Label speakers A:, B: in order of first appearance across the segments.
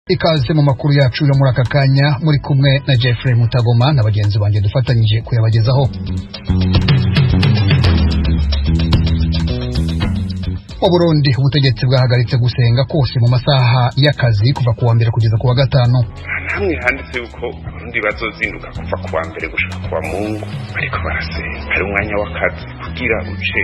A: Ikaze mu makuru yacu yo muri aka kanya, muri kumwe na Jeffrey Mutagoma na bagenzi banjye dufatanyije kuyabagezaho. Mu Burundi, ubutegetsi bwahagaritse gusenga kose mu masaha y'akazi kuva kuwa mbere kugeza kuwa gatanu.
B: Hamwe handitse yuko Abarundi bazozinduka kuva kuwa mbere gushika kuwa Mungu bariko barasenga. Hari umwanya w'akazi kugira uce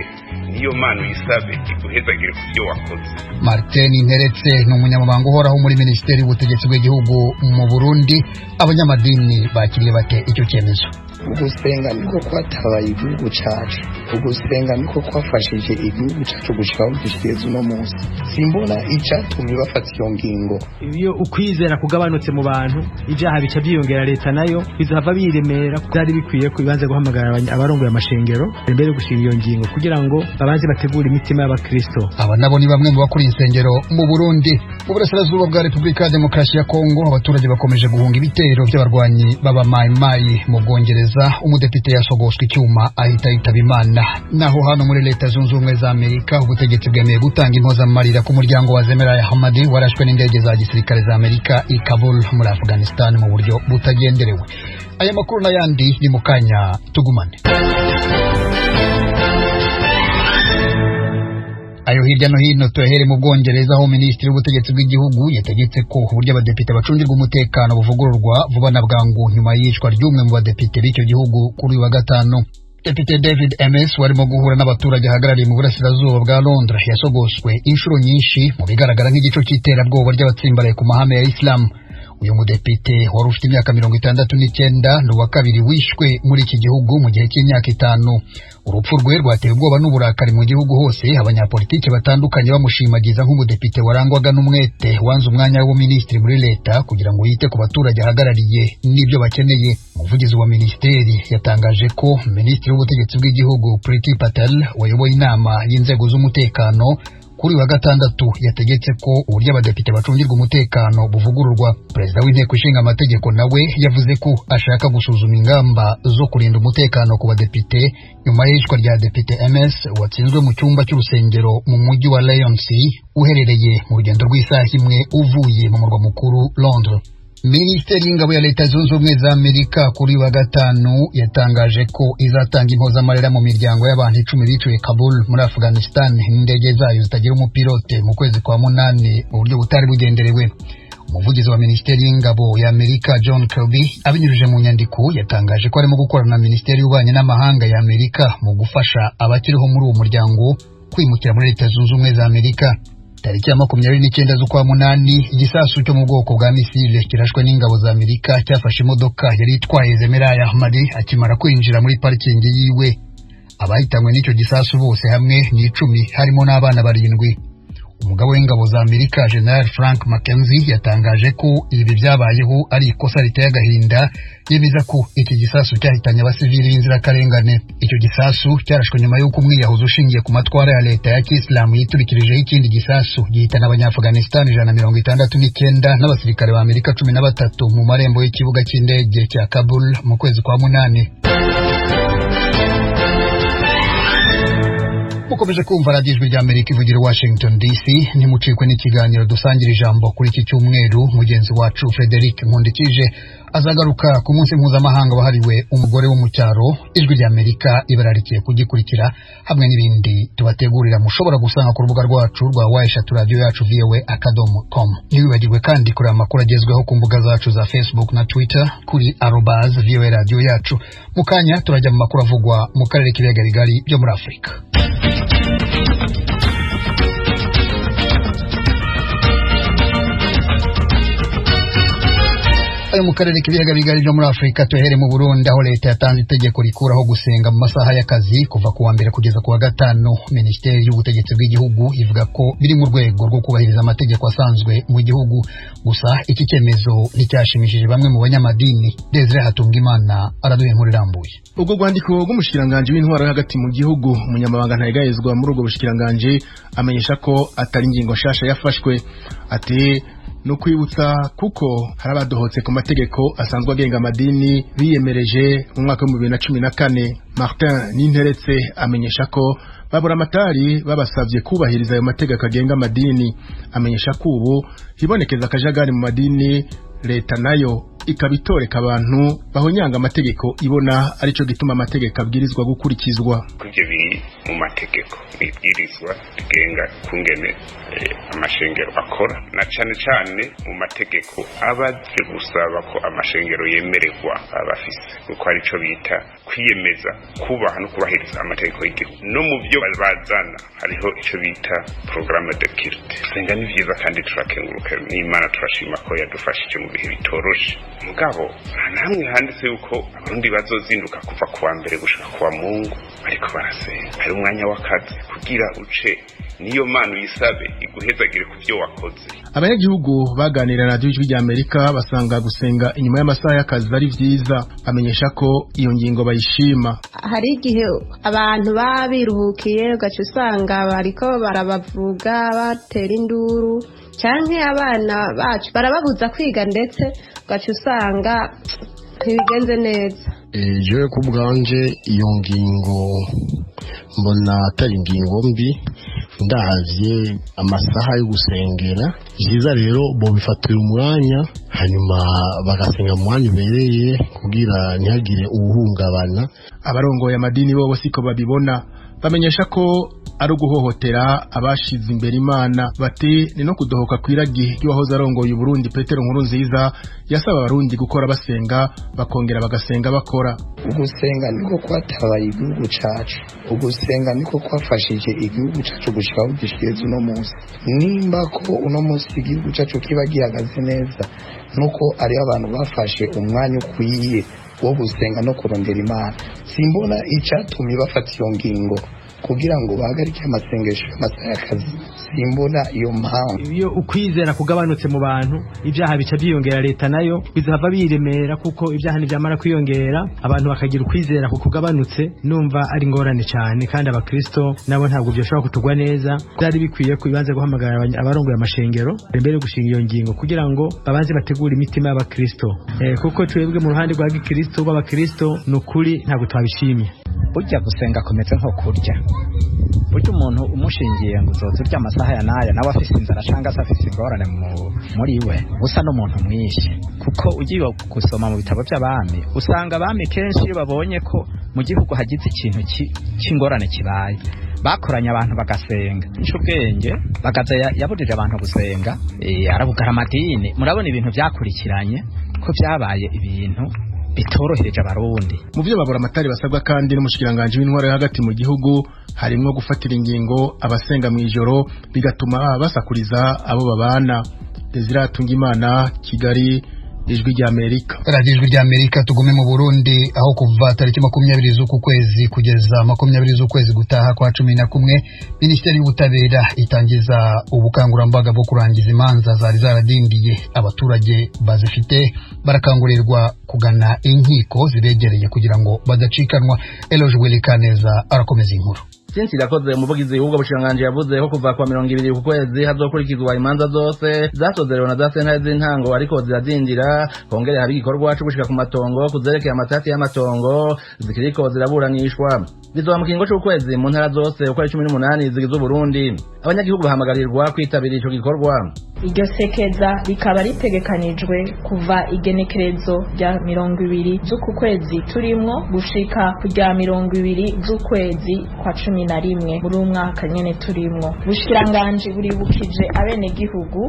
B: niyo Mana uyisabe iguhezagire ku byo wakoze.
A: Martin Nteretse ni umunyamabanga uhoraho muri Minisiteri y'Ubutegetsi bw'Igihugu mu Burundi. Abanyamadini bakiriye bate icyo cyemezo?
C: Ugusenga niko kwatabaye igihugu cacu, ugusenga niko kwafashije igihugu cacu gushika aho gishyize uno munsi. Simbona icatumye bafata iyo ngingo.
D: Iyo ukwizera kugabanutse mu bantu, ibyaha bica byiyongera, leta nayo bizava biremera. Byari bikwiye ko ibanze guhamagara abarongoye amashengero imbere yo gushinga iyo ngingo, kugira ngo babanze bategure imitima y'abakristo.
A: Aba nabo ni bamwe mu bakuriye insengero mu Burundi. Mu burasirazuba bwa Repubulika ya Demokarasi ya Kongo, abaturage bakomeje guhunga ibitero by'abarwanyi b'abamayimayi. Mu Bwongereza, umudepite yasogoswe icyuma ahita yitaba Imana. Naho hano muri Leta Zunze Ubumwe za Amerika, ubutegetsi bwemeye gutanga impozamarira ku muryango wa Zemeraya Hamadi warashwe n'indege za gisirikare za Amerika i Kabul muri Afghanistan mu buryo butagenderewe. Aya makuru n'ayandi ni mu kanya, tugumane. Ayo hirya no hino tuyahere mu Bwongereza, aho Minisitiri w'Ubutegetsi bw'Igihugu yategetse ko uburyo abadepite bacungirwa umutekano buvugururwa vuba na bwangu, nyuma y'iyicwa ry'umwe mu badepite b'icyo gihugu kuri uyu wa gatanu. Depite David Ames warimo guhura n'abaturage ahagarariye mu burasirazuba bwa Londres yasogoswe inshuro nyinshi mu bigaragara nk'igico cy'iterabwoba ry'abatsimbaraye ku mahame ya Islam. Uyu mudepite wari ufite imyaka 69 ni uwa kabiri wishwe muri iki gihugu mu gihe cy'imyaka 5. Urupfu rwe rwateye ubwoba n'uburakari mu gihugu hose, abanyapolitiki batandukanye bamushimagiza nk'umudepite warangwaga n'umwete, wanze umwanya w'ubuminisitiri muri leta kugira ngo yite ku baturage ahagarariye n'ibyo bakeneye. Umuvugizi wa minisiteri yatangaje ko Minisitiri w'Ubutegetsi bw'Igihugu Priti Patel, wayoboye inama y'inzego z'umutekano kuri wa gatandatu, yategetse ko uburyo abadepite bacungirwa umutekano buvugururwa. Perezida w'Inteko Ishinga Amategeko nawe yavuze ko ashaka gusuzuma ingamba zo kurinda umutekano ku badepite nyuma y'iyicwa rya Depite Ames, watsinzwe mu cyumba cy'urusengero mu mujyi wa Leigh-on-Sea, uherereye mu rugendo rw'isaha imwe uvuye mu murwa mukuru Londres. Minisiteri y'Ingabo ya Leta Zunze Ubumwe za Amerika kuri wa gatanu yatangaje ko izatanga impozamarira mu miryango y'abantu 10 biciwe Kabul muri Afghanistan n'indege zayo zitagira umupilote mu kwezi kwa munani mu buryo butari bugenderewe. Umuvugizi wa Minisiteri y'Ingabo ya Amerika John Kirby, abinyujije mu nyandiko, yatangaje ko arimo gukorana na Minisiteri y'Ububanyi n'Amahanga ya Amerika mu gufasha abakiriho muri uwo muryango kwimukira muri Leta Zunze Ubumwe za Amerika. Tariki ya 29 z'ukwa munani, igisasu cyo mu bwoko bwa misile kirashwe n'ingabo za Amerika cyafashe imodoka yari itwaye Zemeraya Ahmadi akimara kwinjira muri parikingi yiwe. Abahitanywe n'icyo gisasu bose hamwe ni 10, harimo n'abana barindwi. Umugabo w'ingabo za Amerika General Frank McKenzie yatangaje ko ibi byabayeho ari ikosa riteye agahinda, yemeza ko iki gisasu cyahitanye abasivili b'inzirakarengane. Icyo gisasu cyarashwe nyuma y'uko umwiyahuzi ushingiye ku matwara ya leta ya Kisilamu yiturikirijeho ikindi gisasu gihitana Abanyaafghanistan 169 n'abasirikare ba Amerika 13 mu marembo y'ikibuga cy'indege cya Kabul mu kwezi kwa munani. Mukomeje kumva radiyo Ijwi ry'Amerika ivugira Washington DC. Ntimucikwe n'ikiganiro Dusangira Ijambo kuri iki cyumweru. Mugenzi wacu Frederic Nkundikije azagaruka ku munsi mpuzamahanga wahariwe umugore wo mu cyaro. Ijwi ry'Amerika ibararikiye kugikurikira hamwe n'ibindi tubategurira mushobora gusanga ku rubuga rwacu rwa www.radiyoyacuvoa.com. Ntiwibagirwe kandi kureba amakuru agezweho ku mbuga zacu za Facebook na Twitter kuri @VOARadiyoyacu. Mu kanya turajya mu makuru avugwa mu karere k'ibiyaga bigari byo muri Afurika. Ayo mu karere k'ibiyaga bigari byo muri Afurika tuhere mu Burundi, aho leta yatanze itegeko rikuraho gusenga mu masaha y'akazi kuva kuwa mbere kugeza kuwa gatanu. Minisiteri y'Ubutegetsi bw'Igihugu ivuga ko biri mu rwego rwo kubahiriza amategeko asanzwe mu gihugu. Gusa iki cyemezo nticyashimishije bamwe mu banyamadini. Desire Hatungimana araduha inkuru irambuye.
E: Ubwo rwandiko rw'umushikiranganji w'intwaro yo hagati mu gihugu, umunyamabanga ntayegayezwa muri ubwo bushikiranganji amenyesha ko atari ingingo nshasha yafashwe. Ati no kwibutsa kuko hari abadohotse ku mategeko asanzwe agenga amadini biyemereje mu mwaka wa 2014. Martin Ninteretse amenyesha ko Baburamatari babasavye kubahiriza ayo mategeko agenga amadini. Amenyesha ko ubu hibonekeza akajagari mu madini, leta nayo ikaba itoreka abantu bahonyanga amategeko, ibona arico gituma amategeko abwirizwa gukurikizwa.
B: Ivyo biri mu mategeko, mw'ibwirizwa rigenga kungene amashengero akora, na cane cane mu mategeko abaje gusaba ko amashengero yemererwa abafise, kuko arico bita kwiyemeza kubaha no kubahiriza amategeko y'igihugu. No mu vyo bazana hariho ico bita programme de culte. Gusenga ni vyiza kandi turakenguruka n'Imana, turashima ko yadufashije mu bihe bitoroshe. Mugabo nta namwe handitse yuko Abarundi bazozinduka kuva kuwa mbere gushika kuwa Mungu bariko barasenga. Hari umwanya w'akazi kugira uce niyo Mana uyisabe iguhezagire ku vyo wakoze.
E: Abanyagihugu baganira na Radiyo Ijwi rya Amerika basanga gusenga inyuma y'amasaha y'akazi ari vyiza, bamenyesha ko iyo ngingo bayishima.
F: Hari igihe abantu baba biruhukiye, ugaca usanga bariko barabavuga batera induru, canke abana bacu barababuza kwiga, ndetse ugaca usanga ntibigenze neza.
G: Jewe ku bwanje iyo ngingo mbona atari ingingo mbi, ndavye amasaha yo gusengera. Vyiza rero bobifatira umwanya, hanyuma bagasenga mu mwanya ubereye kugira ntihagire uwuhungabana.
E: Abarongoye amadini bobo siko babibona, bamenyesha ko ari uguhohotera abashize imbere Imana. Bati ni no kudohoka kw'iragi ry'uwahoze arongoye Uburundi Petero Nkurunziza, yasaba Abarundi gukora basenga, bakongera bagasenga bakora.
C: Ugusenga niko kwatabaye igihugu cacu, ugusenga niko kwafashije igihugu cacu gushika aho gishikeze uno munsi. Nimba ko uno munsi igihugu cacu kiba gihagaze neza, nuko ariho abantu bafashe umwanya ukwiye wo gusenga no kurondera Imana. Simbona icatumye bafata iyo ngingo kugira ngo bahagarike amasengesho y'amasaha y'akazi, simbona iyo mpamvu.
D: Iyo ukwizera kugabanutse mu bantu, ibyaha bica byiyongera, leta nayo bizahava biremera, kuko ibyaha ntibyamara kwiyongera abantu bakagira ukwizera kugabanutse, numva ari ingorane cyane. Kandi abakristo nabo ntabwo byoshobora kutugwa neza. Byari bikwiye ko ibanze guhamagara abarongoye amashengero imbere yo gushinga iyo ngingo, kugira ngo babanze bategure imitima y'abakristo, kuko twebwe mu ruhande rwa gikristo rw'abakristo ni ukuri ntabwo twabishimye.
H: Burya gusenga kumeze nko kurya. Burya umuntu umushingiye ngo uzoza urya amasaha ya n'aya, nawe afise inzara cyangwa se afise ingorane muri we, usa n'umuntu mwinshi. Kuko ugiye gusoma mu bitabo by'abami, usanga abami kenshi iyo babonye ko mu gihugu hagize ikintu cy'ingorane kibaye, bakoranye abantu bagasenga. Ubwenge bagaza yaburije abantu gusenga, arabugara amadini. Murabona ibintu byakurikiranye ko byabaye ibintu bitorohereje Abarundi.
E: Mu byo babura amatari basabwa kandi n'umushikiranganje w'intwaro yo hagati mu gihugu, harimwo gufatira ingingo abasenga mu ijoro bigatuma basakuriza abo babana. Desire Hatungimana, Kigali, Ijwi rya Amerika.
A: Radiyo Ijwi rya Amerika. Tugume mu Burundi, aho kuva tariki 20 z'uku kwezi kugeza 20 z'ukwezi gutaha kwa 11, Minisiteri y'Ubutabera itangiza ubukangurambaga bwo kurangiza imanza zari zaradindiye. Abaturage bazifite barakangurirwa kugana inkiko zibegereye kugira ngo badacikanwa. Eloge Welikaneza arakomeza inkuru.
I: Byinshi irakoze. Umuvugizi w'ubwo bushikiranganji yavuze ko kuva kwa 20 ku kwezi hazokurikizwa imanza zose zasozerewe na za sentare z'intango ariko ziradindira, hongere hari igikorwa co gushika ku matongo kuzerekeye amatati y'amatongo zikiriko ziraburanishwa. Bizoba mu kiringo c'ukwezi mu ntara zose uko ari 18 zigize Uburundi. Abanyagihugu bahamagarirwa kwitabira ico gikorwa.
J: Iryo sekeza rikaba ritegekanijwe kuva igenekerezo rya 20 z'uku kwezi turimwo gushika ku rya 20 z'ukwezi kwa 11 muri uyu mwaka nyene turimwo. Ubushikiranganji buribukije abenegihugu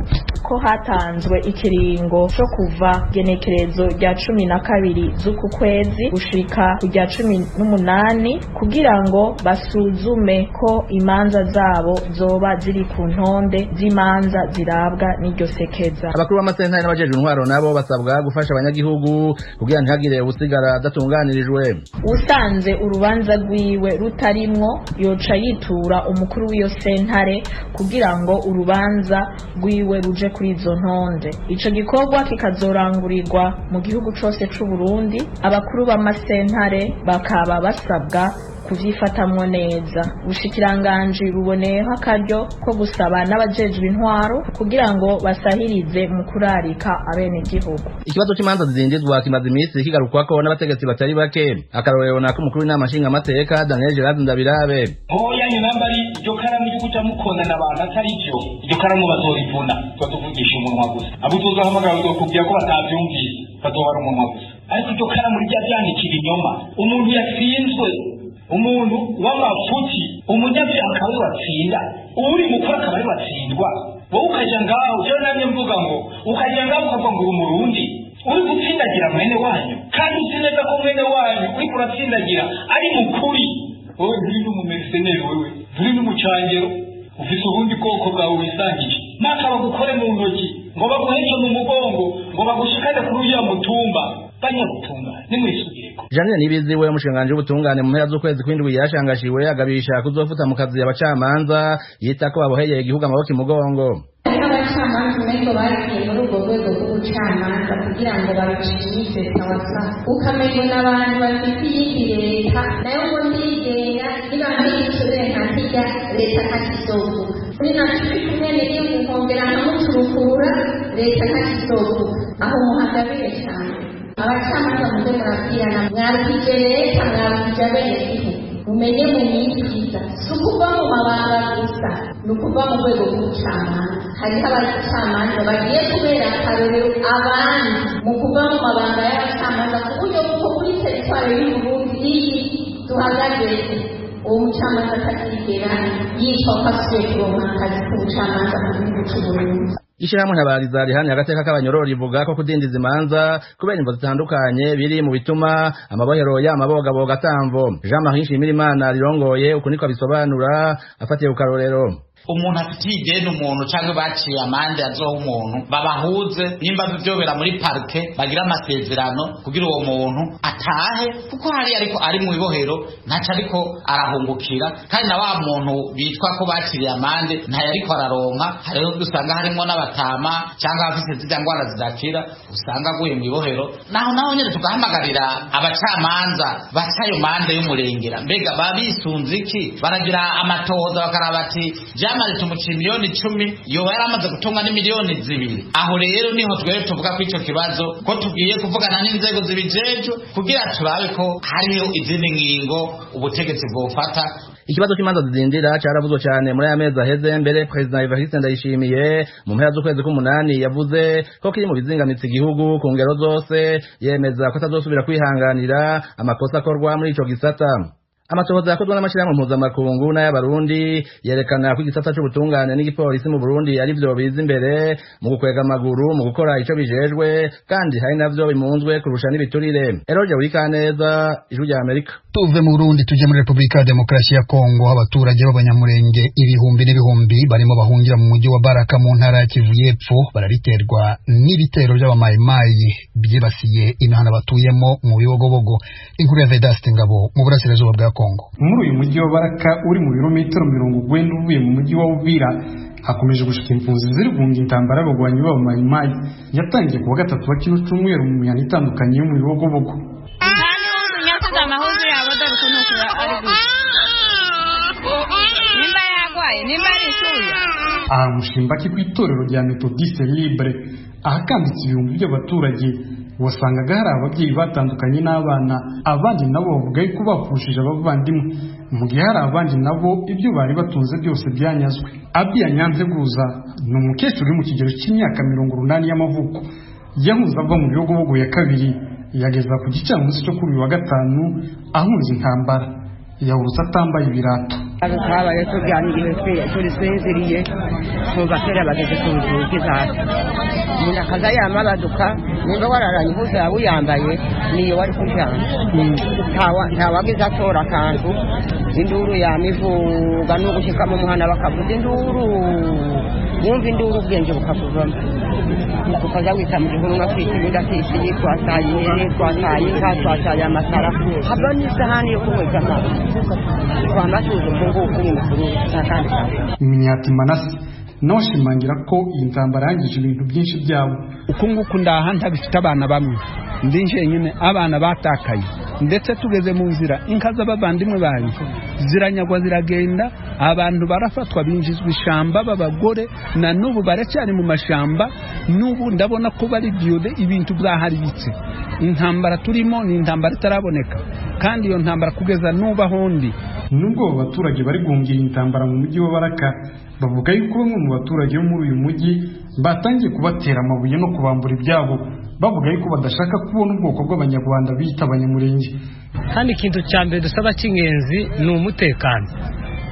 J: ko hatanzwe ikiringo co kuva igenekerezo rya 12 z'uku kwezi gushika ku rya 18 kugira ngo basuzume ko imanza zabo zoba ziri ku ntonde z'imanza zirabwa n'iryo sekeza.
I: Abakuru b'amasentare n'abajejwe intwaro nabo basabwa gufasha abanyagihugu kugira ntihagire usigara adatunganirijwe.
J: Usanze urubanza rwiwe rutarimwo yoca yitura umukuru w'iyo sentare kugira ngo urubanza rwiwe ruje kuri izo ntonde. Ico gikorwa kikazorangurirwa mu gihugu cose c'u Burundi. Abakuru b'amasentare bakaba basabwa kuvyifatamwo neza. Ubushikiranganji buboneyeho akaryo ko gusaba n'abajejwe intwaro kugira ngo basahirize mu kurarika abenegihugu.
I: Ikibazo cy'imanza zidindizwa kimaze iminsi kigarukwako n'abategetsi batari bake. Akarorero nako umukuru w'inama nshingamateka Daniel Gerard Ndabirabe.
K: Hoya nyinamba ari iryo karamu ryo guca mukondana abantu atari ryo, iryo karamu bazorivuna, tubavugisha umunwa gusa. Abo tuzohamagara uzokubwira ko batavyumvise, bazobara umunwa gusa. Ariko iryo karamu rijya ryandika ibinyoma, umuntu yatsinzwe, umuntu w'amafuti, umunyabyaha akaba ariwe atsinda, uri mukuru akaba ariwe atsindwa. Wowe ukaja ngaho, jewe namye mvuga ngo ukaja ngaho ukavuga ngo uri umurundi, uri gutsindagira mwene wanyu, kandi uzi neza ko mwene wanyu uriko uratsindagira ari mukuri. Wowe nturi n'umumerceneri, wewe nturi n'umucangero, ufise ubundi bwoko bwawe wisangije. Maka bagukore mu ntoki, ngo baguheke mu mugongo, ngo bagushikane kuri uriya mutumba. Banyabutumba nimwisubireko.
I: Janine Nibizi we umushikiranganji w'ubutungane mu mpera z'ukwezi kw'indwi yarashangashiwe agabisha kuzofuta mu kazi abacamanza yita ko baboheye igihugu amaboko imugongo.
L: Hariho abacamanza umengo bagiye muri ubwo rwego rw'ubucamanza kugira ngo barucinyize sawasawa, ukamengo n'abantu bafite iyindi leta nayo ngo ndigenga, niba mbiyiturire ntakirya leta ntakizovuga, ni nacumi kumwe n'igihugu nkongera nkamuturukura leta ntakizovuga. Aho muhagabire cyane abacamanza, muze murabwirana, mwarukije leta, mwarukije abenegihugu, mumenye mu myiza si ukuva mu mabanga gusa, ni ukuva mu rwego rw'ubucamanza. Hariho abacamanza bagiye kubera akarorero abandi mu kuva mu mabanga y'abacamanza, ku buryo bw'uko kuri teritwari y'Uburundi iyi duhagaze uwo mucamanza atazigera yitwa ko asubiye kuronka akazi k'ubucamanza mu gihugu c'Uburundi.
I: Ishirahamwe Ntabariza rihamya agateka k'abanyororo rivuga ko kudindiza imanza kubera imvo zitandukanye biri mu bituma amabohero y'amabogaboga atamvo. Jean Marie Nshimirimana rirongoye uku niko abisobanura afatiye ku karorero.
M: Umuntu afitiye ideni umuntu canke baciye amande azoha umuntu, babahuze nimba vyobera muri parke, bagira amasezerano kugira uwo muntu atahe, kuko hari ariko ari mu ibohero ntaco ariko arahungukira, kandi na wa muntu bitwa ko baciriye amande ntayo ariko araronka. Hariho usanga harimwo n'abatama canke abafise zirya ngwara zidakira, usanga aguye mu ibohero. Naho nyene tugahamagarira abacamanza baca ayo mande y'umurengera, mbega babisunze iki? Baragira amatohoza bakaraba ati jamari tumuciye 10 miliyoni yoba yaramaze gutunga ni 2 miliyoni. Aho rero niho twebwe tuvuga ko ico kibazo ko tugiye kuvugana n'inzego zibijejwe kugira turabe ko hariho izindi ngingo ubutegetsi bwofata.
I: Ikibazo cy'imanza zidindira caravuzwe cyane muri aya mezi aheze. Mbere President Evariste Ndayishimiye mu mpera z'ukwezi k'umunani yavuze ko kiri mu bizingamitse igihugu ku ngero zose, yemeza ko atazosubira kwihanganira amakosa akorwa muri ico gisata. Amatohoza yakozwe n'amashyirahamwe mpuzamakungu n'ay'abarundi yerekana ko igisata c'ubutungane n'igipolisi mu Burundi ari vyo biza imbere mu gukwega amaguru mu gukora ico bijejwe, kandi hari navyo bimunzwe kurusha n'ibiturire. Eroje Wikaneza, Ijwi rya Amerika.
A: Tuve mu Burundi tujye muri Repubulika ya Demokarasi ya Kongo. Abaturage b'abanyamurenge ibihumbi n'ibihumbi barimo bahungira mu mujyi wa Baraka mu ntara ya Kivu y'Epfo barariterwa n'ibitero by'abamayimayi byibasiye imihana batuyemo mu Bibogobogo. Inkuru ya Vedaste Ngabo mu burasirazuba bwa Kongo.
N: Muri uyu mujyi wa Baraka uri mu birometero 90 uvuye mu mujyi wa Uvira, hakomeje gushika impunzi ziri guhunga intambara y'abagwanyi b'abamayimayi yatangiye ku wa gatatu wa kino cyumweru mu mihana itandukanye yo mu Bibogobogo.
O: Nimba yagwaye, nimba ari isuya.
N: Aha Mushimbaki ku itorero rya Methodiste Libre ahakambitse ibihumbi by'abaturage, wasangaga hari ababyeyi batandukanye n'abana, abandi nabo bavuga yuko bapfushije abavandimwe, mu gihe hari abandi nabo ibyo bari batunze byose byanyazwe. Abiya Nyanzeguza ni umukecuru uri mu kigero cy'imyaka 80 y'amavuko, yahunze ava mu Bibogobogo ya kabiri, yageza ku gicamunsi cyo kuri uyu wa gatanu ahunze intambara, yahurutse atambaye ibirato.
P: Twabaye turyamye igihe turi sinziriye, twumva kera bageze ku nzugi zacu, umuntu akaza yamabaduka, nimba wararanye impuzu yawe uyambaye niyo wari kuryama, ntawagize atora akantu. Induru yamivuga no gushyika mu muhanda bakavuza induru, wumva induru ubwenge bukakuvamo, ukaza wita mu gihuru nka kwita ibindi atisiye. Twataye ihene, twataye inka, twataye amasara, haba n'isahani yo kunywesha amazi, twamasuza uku nguku nyine nta kandi kantu.
N: Imyati Manase nawe ashimangira ko iyi ntambara yangije ibintu byinshi byabo.
Q: Uku nguku ndaha ntabifite, abana bamwe ndi njyenyine, abana batakaye. Ndetse tugeze mu nzira, inka z'abavandimwe banjye ziranyagwa, ziragenda, abantu barafatwa, binjizwa ishamba b'abagore, na n'ubu baracyari mu mashamba. N'ubu ndabona ko bari biyode, ibintu byaharibitse. Intambara turimo ni intambara itaraboneka, kandi iyo ntambara kugeza n'ubu ahondi.
N: Nubwo abo baturage bari guhungira intambara mu mujyi wa Baraka, bavuga yuko bamwe mu baturage bo muri uyu mujyi batangiye kubatera amabuye no kubambura ibyabo, bavuga yuko badashaka kubona ubwoko bw'Abanyarwanda bita Abanyamurenge.
R: Kandi ikintu cya mbere dusaba cy'ingenzi ni umutekano.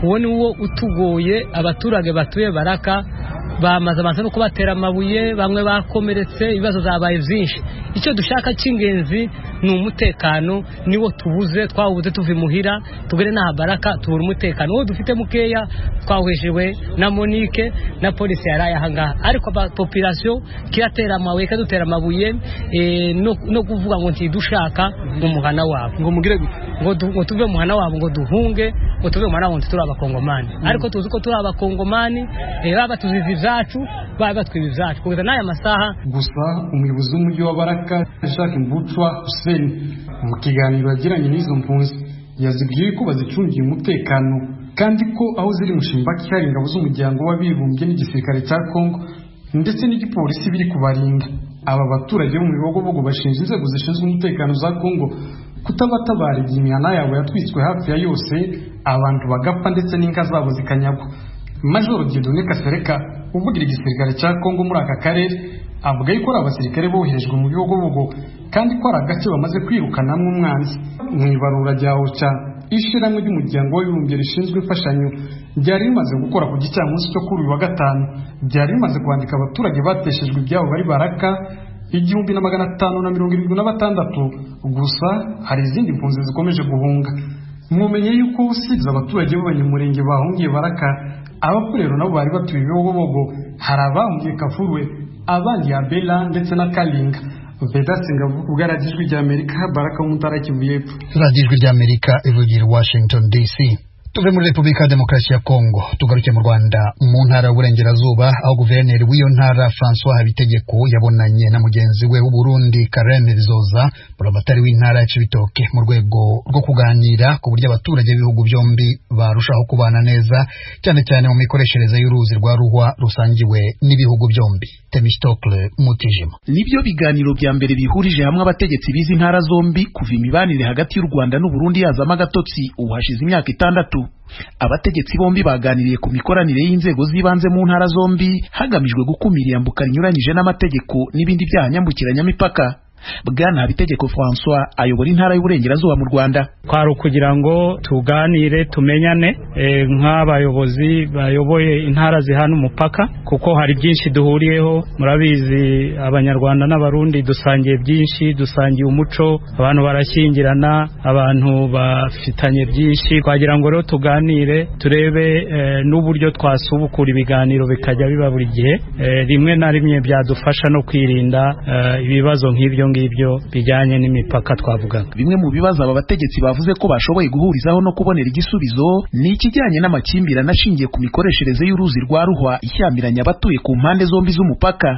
R: Uwo ni wo utugoye. Abaturage batuye Baraka bamaze abantu no kubatera amabuye, bamwe bakomeretse, ibibazo zabaye byinshi. Icyo dushaka cy'ingenzi ni umutekano, niwo tubuze. Twawubuze tuva imuhira tugere n'aha Baraka, tubura umutekano. Uwo dufite mukeya twawuheshejwe na Monique na polisi yaraye aha ngaha, ariko population kiratera amabuye, kadutera amabuye no kuvuga ngo ntidushaka mu muhana wabo,
N: ngo mugire gute,
R: ngo tuve mu muhana wabo, ngo duhunge, ngo tuve mu muhana wabo, turi Abakongomani. Ariko tuzi ko turi Abakongomani, baba tuzizi ibyacu, baba batwiba ibyacu kugeza n'aya masaha.
N: Gusa umuyobozi w'umujyi wa Baraka, Jacques Mbucwa Hussein, mu kiganiro yagiranye n'izo mpunzi, yazibwiye ko bazicungiye umutekano, kandi ko aho ziri Mushimbaki hari ingabo z'Umuryango w'Abibumbye n'igisirikare cya Congo ndetse n'igipolisi biri kubarinda. Aba baturage bo mu Bibogobogo bashinja inzego zishinzwe umutekano za Congo kutabatabara igihe imihana yabo yatwitswe hafi ya yose, abantu bagapfa ndetse n'inka zabo zikanyagwa. Majoro Dieudonné Kasereka, uvugira igisirikare cya Congo muri aka karere, avuga yuko ari abasirikare boherejwe mu Bibogobogo, kandi ko ari agace bamaze kwirukanamo umwanzi. Mu ibarura rya OCHA, ishyirahamwe ry'Umuryango w'Abibumbye rishinzwe imfashanyo, ryari rimaze gukora ku gicamunsi cyo kuri uyu wa gatanu, ryari rimaze kwandika abaturage bateshejwe ibyabo bari Baraka 1576. Gusa hari izindi mpunzi zikomeje guhunga. Mumenye yuko usibye abaturage b'Abanyamurenge bahungiye Baraka, Abapfurero nabo bari batuye Ibibogobogo, hari abahungiye Kafurwe, abandi Abela ndetse na Kalinga. Vedaste Ngabo, kubwa Radiyo Ijwi ry'Amerika, Baraka mu Ntara Kivu y'Epfo.
A: Radiyo Ijwi ry'Amerika ivugira Washington DC. Tuve muri Repubulika ya Demokarasi ya Kongo tugaruke mu Rwanda, mu ntara y'Uburengerazuba, aho guverineri w'iyo ntara François Habitegeko yabonanye na mugenzi we w'Uburundi Karen Bizoza, buramatari w'intara ya Cibitoke, mu rwego rwo kuganira ku buryo abaturage b'ibihugu byombi barushaho kubana neza, cyane cyane mu mikoreshereze y'uruzi rwa Ruhwa rusangiwe n'ibihugu byombi. Temistokle Mutijima.
S: Nibyo biganiro bya mbere bihurije hamwe abategetsi b'izi ntara zombi kuva imibanire hagati y'u Rwanda n'u Burundi yazamo agatotsi, ubu hashize imyaka 6. Abategetsi bombi baganiriye ku mikoranire y'inzego z'ibanze mu ntara zombi, hagamijwe gukumira iyambuka rinyuranyije n'amategeko n'ibindi byaha nyambukiranyamipaka. Bwana Habitegeko François ayobora intara y'Uburengerazuba mu Rwanda.
T: Kwari ukugira ngo tuganire, tumenyane nk'abayobozi bayoboye intara zihana umupaka, kuko hari byinshi duhuriyeho. Murabizi, Abanyarwanda n'Abarundi dusangiye byinshi, dusangiye umuco, abantu barashyingirana, abantu bafitanye byinshi. Twagira ngo rero tuganire, turebe n'uburyo twasubukura ibiganiro bikajya biba buri gihe, rimwe na rimwe byadufasha no kwirinda ibibazo nk'ibyo ngibyo bijyanye n'imipaka twavugaga.
S: Bimwe mu bibazo aba bategetsi bavuze ko bashoboye guhurizaho no kubonera igisubizo ni ikijyanye n'amakimbirane ashingiye ku mikoreshereze y'uruzi rwa Ruhwa ishyamiranya abatuye ku mpande zombi z'umupaka.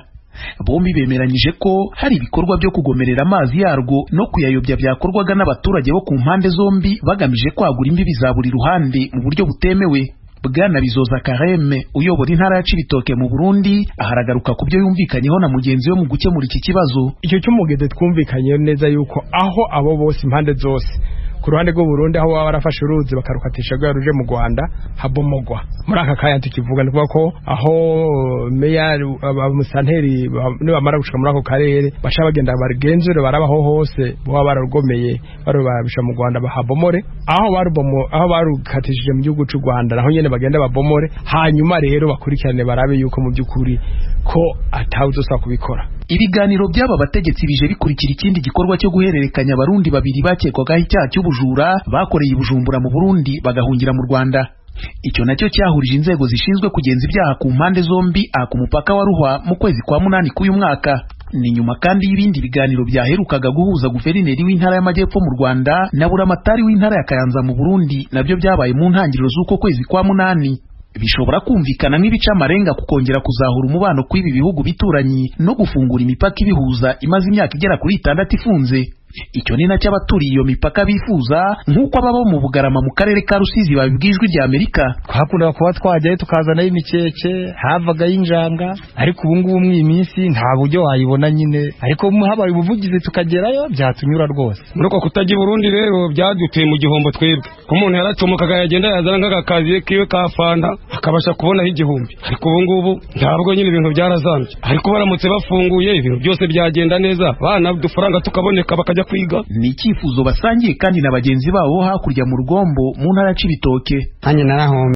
S: Bombi bemeranyije ko hari ibikorwa byo kugomerera amazi yarwo no kuyayobya byakorwaga n'abaturage bo ku mpande zombi bagamije kwagura imbibi za buri ruhande mu buryo butemewe. Bwana Bizoza Kareme uyobora intara ya Cibitoke mu Burundi aharagaruka ku byo yumvikanyeho na mugenzi we mu gukemura iki kibazo.
U: Icyo cy'umugede twumvikanye neza yuko aho abo bose impande zose, ku ruhande rw'u Burundi aho baba barafashe uruzi bakarukatisha rwa ruje mu Rwanda, habomogwa. Muri aka kanya tukivuga ni kuvuga ko aho meya, abamusanteri nibamara gushika muri ako karere, baca bagenda bagenzure barabaho hose baba bararugomeye barubabisha mu Rwanda, bahabomore. Aho barubomo, aho barukatishije mu gihugu cy'u Rwanda, naho nyene bagenda babomore, hanyuma rero bakurikirane barabe yuko mu by'ukuri ko atawuzosa kubikora.
S: Ibiganiro by'aba bategetsi bije bikurikira ikindi gikorwa cyo guhererekanya Abarundi babiri bakekwagaho icyaha cy'ubujura bakoreye i Bujumbura mu Burundi bagahungira mu Rwanda. Icyo nacyo cyahurije inzego zishinzwe kugenza ibyaha ku mpande zombi aha ku mupaka wa Ruhwa mu kwezi kwa 8 k'uyu mwaka. Ni nyuma kandi y'ibindi biganiro byaherukaga guhuza guverineri w'intara y'Amajyepfo mu Rwanda na buramatari w'intara ya Kayanza mu Burundi, nabyo byabaye mu ntangiriro z'uko kwezi kwa 8. Bishobora kumvikana nk'ibica amarenga kukongera kuzahura umubano kw'ibi bihugu bituranyi no gufungura imipaka ibihuza imaze imyaka igera kuri 6 ifunze. Icyo ni nacyo abaturiye iyo mipaka bifuza, nk'uko ababa mu Bugarama mu karere ka Rusizi babibwiye Ijwi rya Amerika.
B: Twakundaga kuba twajyayo tukazanayo imikeke, havagayo injanga, ariko ubu ngubu muri iyi minsi nta buryo wayibona nyine, ariko habaye ubuvugizi tukagerayo byatunyura rwose.
V: Muri uko kutajya i Burundi rero byaduteye mu gihombo twebwe, ko umuntu yaracomokaga yagenda yazana nk'agakaziye kiwe ka fanta akabasha kubonaho 1000, ariko ubu ngubu ntabwo nyine, ibintu byarazambye. Ariko baramutse bafunguye ibintu byose byagenda neza, bana udufaranga tukaboneka bakajya kwiga.
S: Ni icyifuzo basangiye kandi na bagenzi babo hakurya mu Rugombo mu ntara ya Cibitoke.
W: Nanjye narahombe.